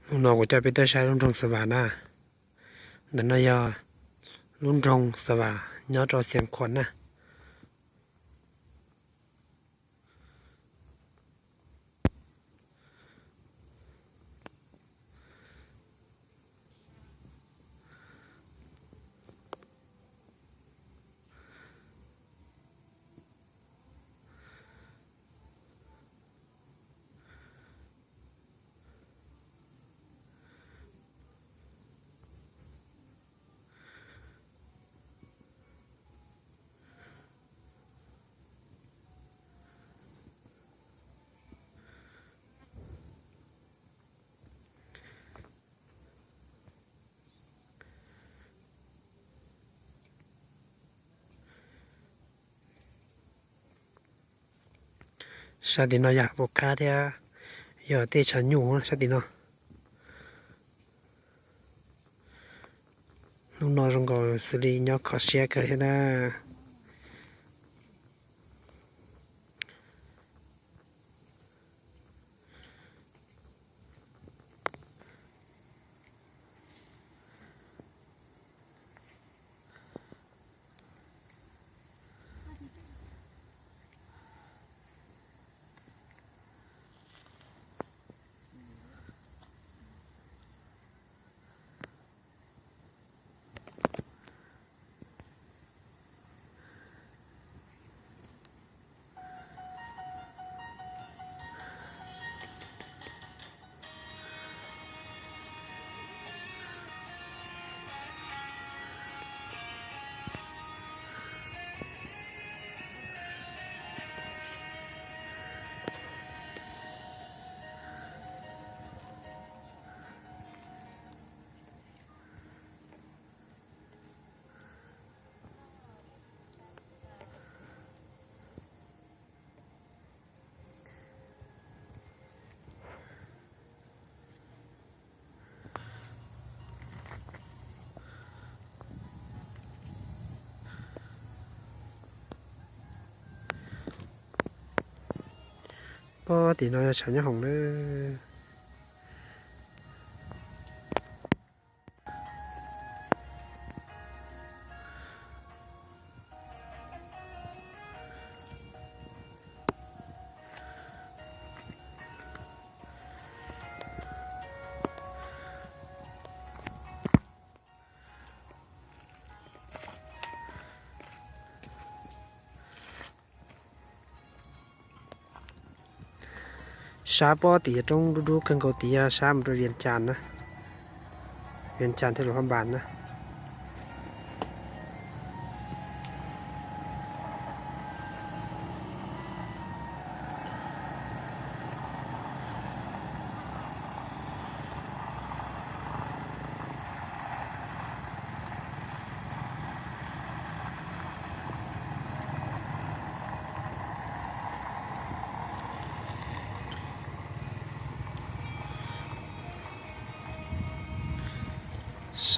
Hnub no kuv coj peb tuaj saib lub nroog Xa Vas na. Ntawm no yog lub nroog Xa Vas nyob rau Xiav Khuam na. Sab tim no yog hav pum qab thiab yog tej tshav nyuj sab tim no. Hnub no zoo nkaus xws li nyob kho siab kawg thiab na. Pob tim no yog tshav nyob hoom na. Sab pob tim roob dub dub kawg nkaus tid yog sab mus rau Vias Cas na, Vias Cas thiab Luam Phab Npas na.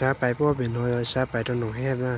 Sab pais puag pem no yog sab pais rau Noom Hej na.